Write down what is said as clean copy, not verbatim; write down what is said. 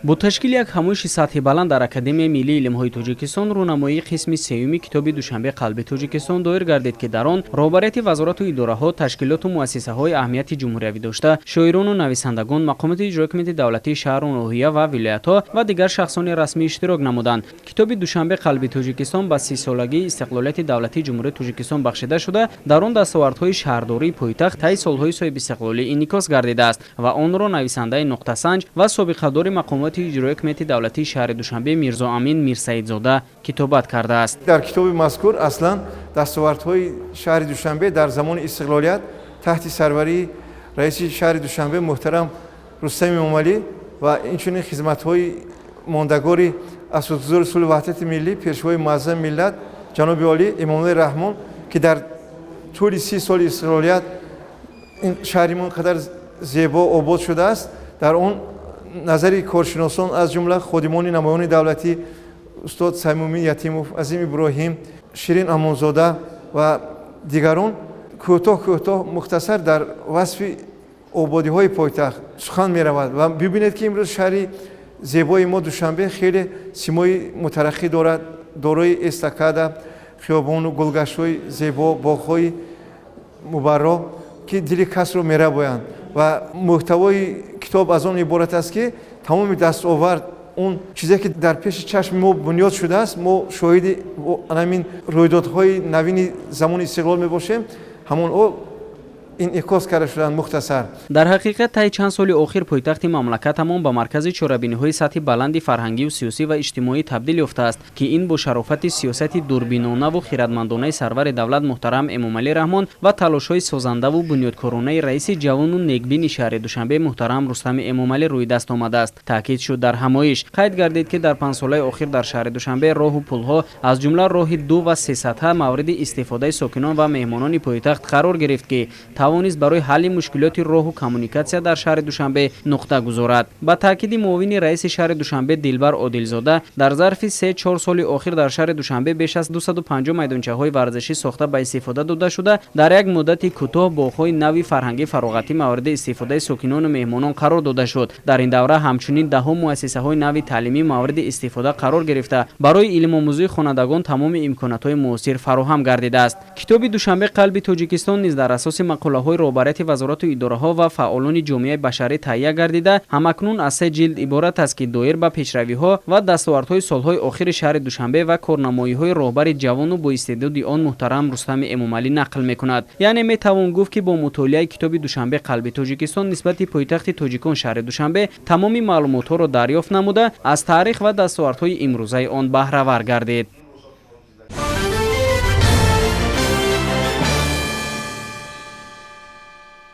Бо ташкили як ҳамоиши сатҳи баланд дар Академияи миллии илмҳои Тоҷикистон рӯнамоии қисми сеюми китоби «Душанбе қалби Тоҷикистон» доир гардид, ки дар он роҳбарияти вазорату идораҳо, ташкилоту муассисаҳои аҳамияти ҷумҳуриявӣ дошта, шоирону нависандагон, мақомоти иҷрои ҳокимияти давлатии шаҳру ноҳия ва вилоятҳо ва дигар шахсони расмӣ иштирок намуданд. Китоби «Душанбе қалби Тоҷикистон» ба 30-солагии истиқлолияти давлатии Ҷумҳурии Тоҷикистон бахшида шуда, дар он дастовардҳои шаҳрдории пойтахт таи солҳои соҳибистиқлолӣ инъикос гардидааст ва онро нависандаи нуқтасанҷ ва собиқадори мақомоти иҷрои ҳокимияти давлатии шаҳри Душанбе Мирзоамин Мирсаидзода китобат кардааст. Дар китоби мазкур аслан дастовардҳои шаҳри Душанбе дар замони истиқлолият таҳти сарварии раиси шаҳри Душанбе муҳтарам Рустами Эмомалӣ ва инчунин хизматҳои мондагори асосгузори сулҳу ваҳдати миллӣ, пешвои муаззами миллат ҷаноби олӣ Эмомалӣ Раҳмон, ки дар тӯли 30 соли истиқлолият ин шаҳри мо ин қадар зебо обод шудааст, дар он назари коршиносон, аз ҷумла ходимони намоёни давлатӣ устод Саймумин Ятимов, Азим Иброҳим, Ширин Амонзода ва дигарон, кӯтоҳ кӯтоҳ, мухтасар дар васфи ободиҳои пойтахт сухан меравад. Ва бибинед, ки имрӯз шаҳри зебои мо Душанбе хеле симои мутараққӣ дорад, дорои эстакада, хиёбону гулгаштҳои зебо, боғҳои мубарро, ки дили касро мерабоянд. Ва мӯҳтавои китоб аз он иборат аст, ки тамоми дастовард, он чизе, ки дар пеши чашми мо бунёд шудааст, мо шоҳиди ҳамин рӯйдодҳои навини замони истиқлол мебошем, ҳамонҳо инъикос карда шуданд мухтасар. Дар ҳақиқат, таи чанд соли охир пойтахти мамлакатамон ба маркази чорабиниҳои сатҳи баланди фарҳангию сиёсӣ ва иҷтимоӣ табдил ёфтааст, ки ин бо шарофати сиёсати дурбинонаву хиратмандонаи сарвари давлат муҳтарам Эмомалӣ Раҳмон ва талошҳои созандаву бунёдкоронаи раиси ҷавону некбини шаҳри Душанбе муҳтарам Рустами Эмомалӣ рӯи даст омадааст, таъкид шуд дар ҳамоиш. Қайд гардид, ки дар 5 солаи охир дар шаҳри Душанбе роҳу пулҳо, аз ҷумла роҳи ду ва сесатҳа, мавриди истифодаи сокинон ва меҳмонони пойтахт қарор гирифт, ки тавонист барои ҳалли мушкилоти роҳу коммуникатсия дар шаҳри Душанбе нуқта гузорад. Ба таъкиди муовини раиси шаҳри Душанбе Дилбар Одилзода, дар зарфи 3-4 соли охир дар шаҳри Душанбе беш аз 250 майдончаҳои варзишӣ сохта ба истифода дода шуда, дар як муддати кӯтоҳ боғҳои нави фарҳангӣ фароғатӣ мавриди истифодаи сокинону меҳмонон қарор дода шуд. Дар ин давра ҳамчунин даҳо муассисаҳои нави таълимӣ мавриди истифода қарор гирифта, барои илмомӯзии хонандагон тамоми имкониятҳои муосир фароҳам гардидааст. Китоби «Душанбе қалби Тоҷикистон» низ дар асоси мақолаҳои роҳбарияти вазорату идораҳо ва фаъолони ҷомеаи башарӣ таҳия гардида, ҳамакнун аз се ҷилд иборат аст, ки доир ба пешравиҳо ва дастовардҳои солҳои охири шаҳри Душанбе ва корнамоиҳои роҳбари ҷавону боистеъдоди он муҳтарам Рустами Эмомалӣ нақл мекунад. Яъне метавон гуфт, ки бо мутолиаи китоби «Душанбе қалби Тоҷикистон» нисбати пойтахти тоҷикон шаҳри Душанбе тамоми маълумотҳоро дарёфт намуда, аз таърих ва дастовардҳои имрӯзаи он баҳравар гардид.